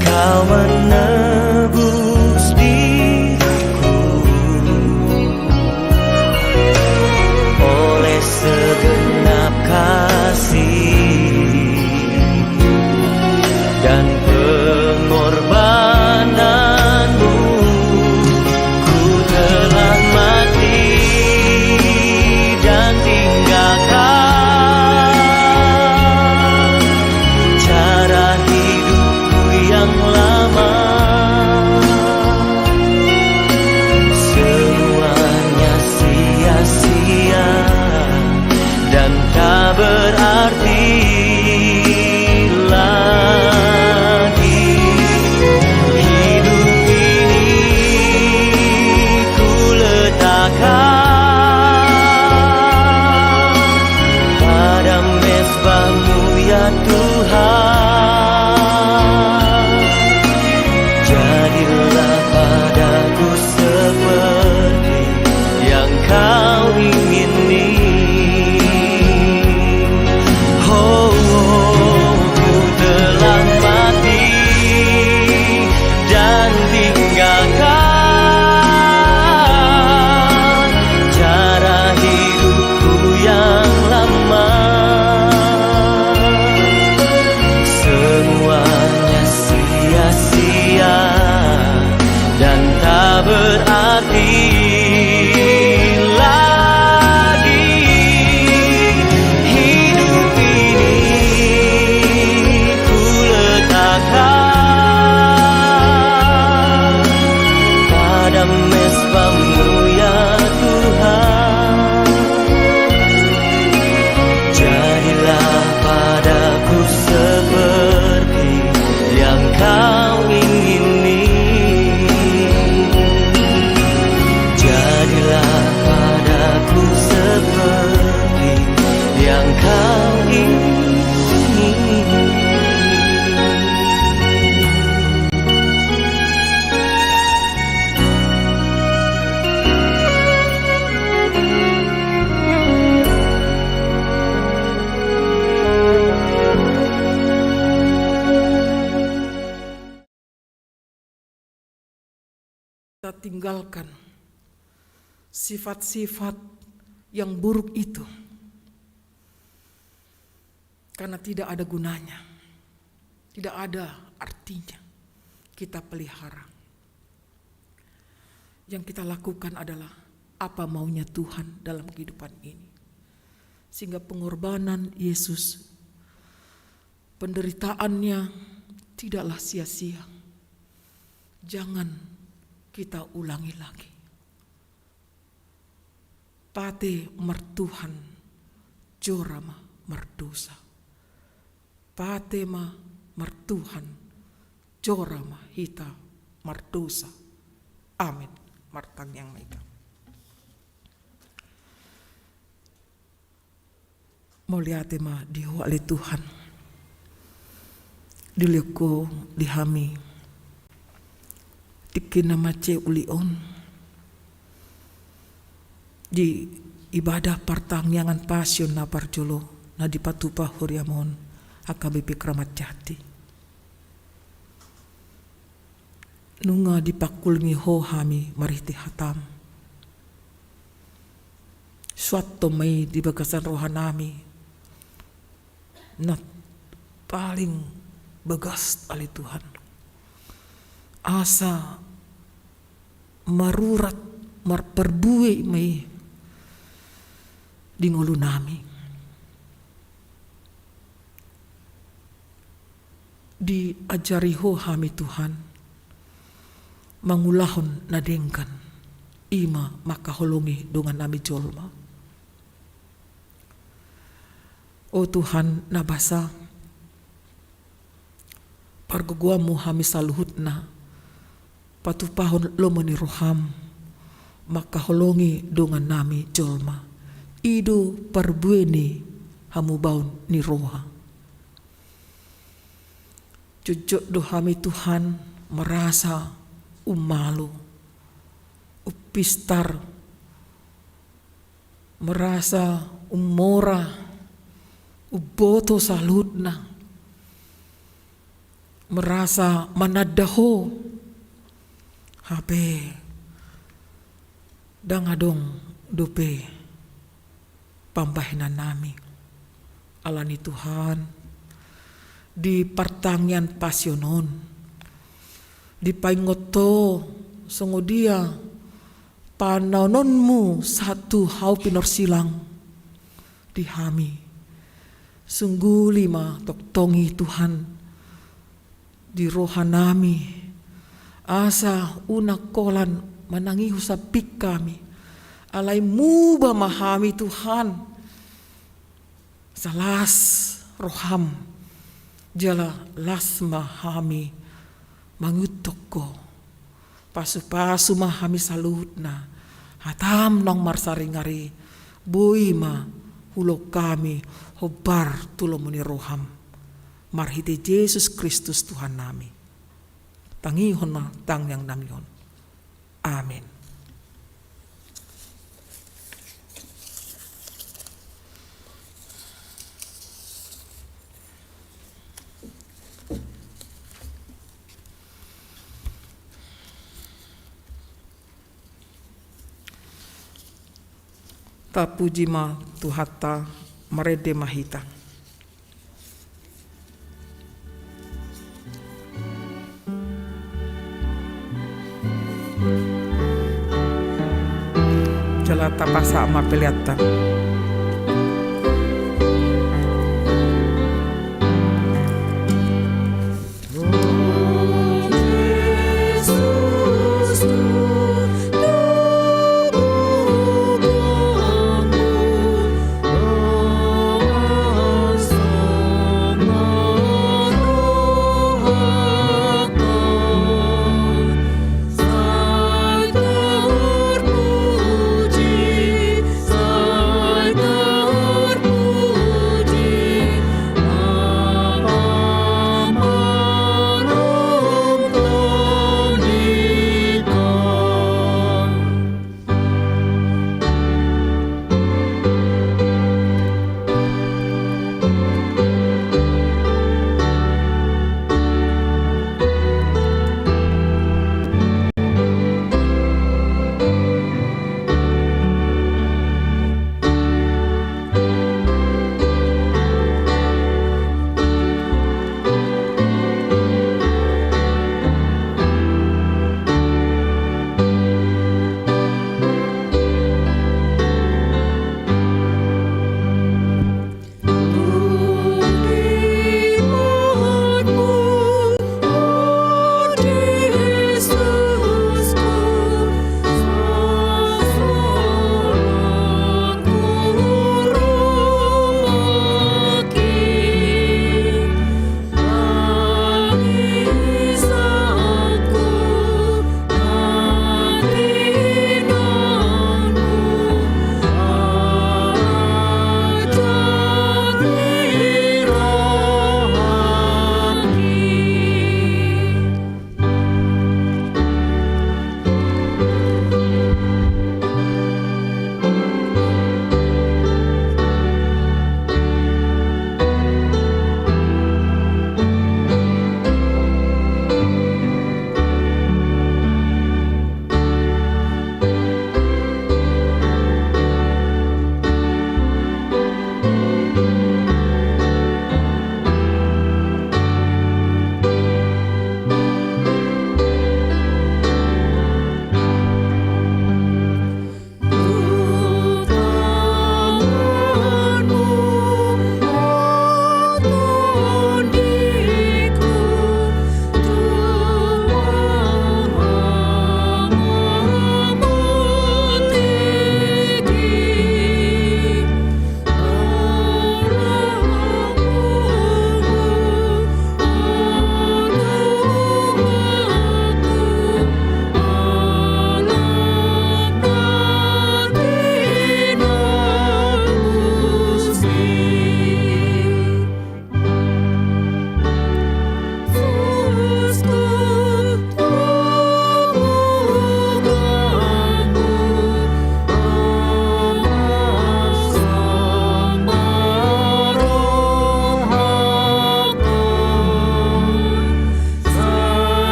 Kau menebus diriku oleh segenap kasih dan pengorbanan-Mu. Ku telah mati dan tinggalkan cara hidupku yang lama. Semuanya sia-sia dan tak berarti lagi. Hidup ini ku letakkan pada mezbah-Mu, ya Tuhan. Jadilah padaku seperti yang Kau ingini. Oh, oh, ku telah mati dan tinggalkan cara hidupku yang lama. Semuanya sia-sia dan tak berarti lagi. Hidup ini ku letakkan pada mezbah-Mu, ya Tuhan. Jadilah padaku seperti yang Kau ingini. Jadilah padaku seperti yang Kau ingini. Kita tinggalkan sifat-sifat yang buruk itu, karena tidak ada gunanya. Tidak ada artinya kita pelihara. Yang kita lakukan adalah apa maunya Tuhan dalam kehidupan ini. Sehingga pengorbanan Yesus, penderitaannya tidaklah sia-sia. Jangan kita ulangi lagi. Pate martuhan, jora ma mardosa. Pate ma martuhan, jora ma hita mardosa. Amin. Martangiang ma hita. Mauliate ma di Ho ale Tuhan. Dilehon Ho di hami tingki na mansai uli on, di ibadah partangiangan Pasion na parjolo na dipatupa huriaM on, H K B P Kramat Jati. Nunga dipangkulingi Ho hami marhite hataM. Suanhon ma i di bagasan rohanami na paling bagas ale Tuhan. Asa marurat marparbue ma i di ngolunami. Diajari Ho hami Tuhan, mangulahon na denggan, i ma mangkaholongi dongannami jolma. O Tuhan na basa, pargogoanMu hami saluhutna, patupahon lomo ni rohaM, mangkaholongi dongannami jolma. I do parbue ni hamubaon ni roha. Jotjot do hami Tuhan merasa ummalo, umpistar, merasa ummora, umboto saluhutna, merasa mananda Ho, hape ndang adong dope pambahenannami. Alani Tuhan, di partangiangan Pasion on, dipaingot Ho songon dia panaononMu sahat tu hau pinorsilang di hami. Sungguli ma tongtong i Tuhan di rohanami, asa unang holan manangihon sambing hami, alai muba ma hami Tuhan, asa las rohaM, jala las ma hami mangihuthon Ho. Pasupasu ma hami saluhutna, hataM naung marsaringsari, boi ma huulahon hami hombar tu lomo ni rohaM. Marhite Jesus Kristus Tuhannami. Tangihon ma tangiangnami on. Amen. Tapuji ma Tuhanta, marende ma hita. Jala tapasahat ma peleanta.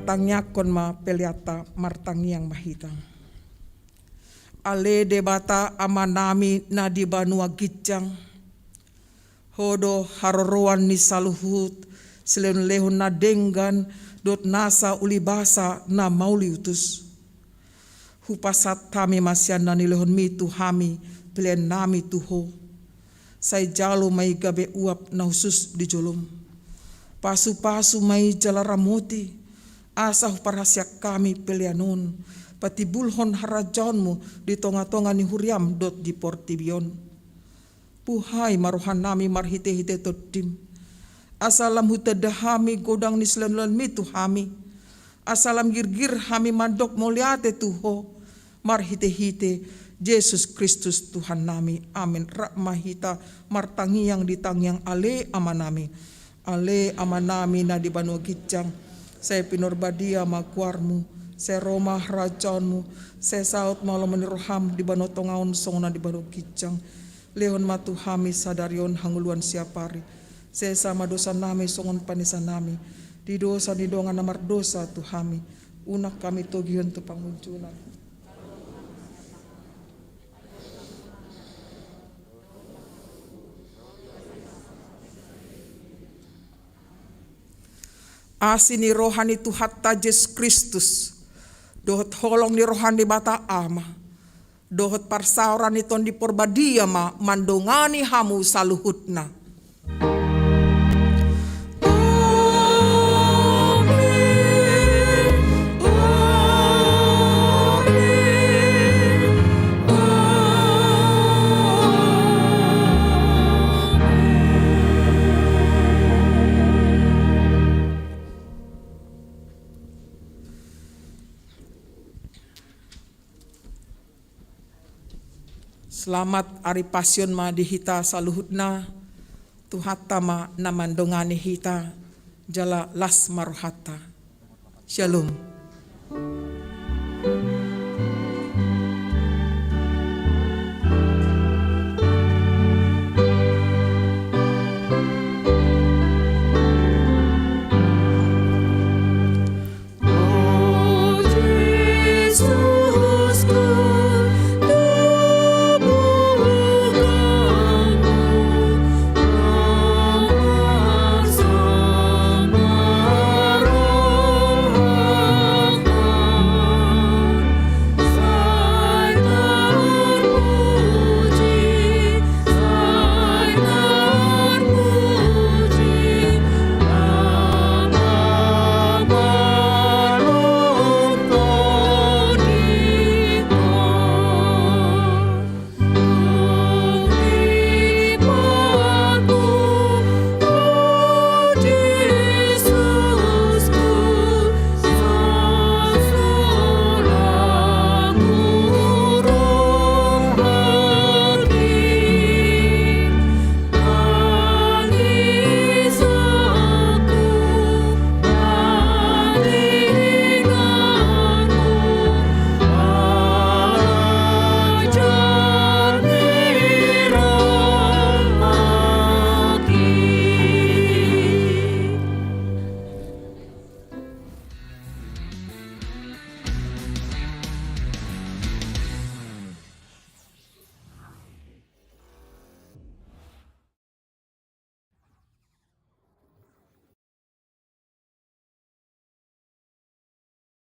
Tangiangkon ma peleanta, martangiang ma hita. Ale Debata Amanami na di banua ginjang, Ho do haroroan ni saluhut silehonlehon na denggan dohot nasa ulibasa na mauliutus. Hupasahat hami ma sian na nilehonmi tu hami peleannami tu Ho. Sai jalo ma i gabe uap na hushus di jolom. Pasupasu ma i jala ramoti, asa huparhaseang hami pelean on patimbulhon harajaonmu di tongatonga ni huriam dohot di portibi on. Buhai ma rohanami marhitehite Tondim, asa lam hutanda hami godang ni silehonlehonmi tu hami, asa lam girgir hami mandok mauliate tu Ho, marhitehite Jesus Kristus Tuhannami. Amen. Rap ma hita martangiang di tangiang Ale Amanami. Ale Amanami na di banua ginjang, sai pinarbadia ma goarmu, sai ro ma harajaonmu, sai saut ma lomo ni roham di banua tonga on songon na di banua ginjang. Lehon ma tu hami sadari on hangoluan siapari. Sesa ma dosanami songon panesanami di dosa ni dongan na mardosa tu hami. Unang hami togihon tu pangunjunan. Asi ni roha ni Tuhanta Jesus Kristus, dohot holong ni roha ni Debata Ama, dohot parsaoran ni Tondi Porbadia ma mandongani hamu saluhutna. Selamat Ari Pasion ma di hita saluhutna. Tuhanta ma na mandongani hita, jala las ma rohanta. Shalom.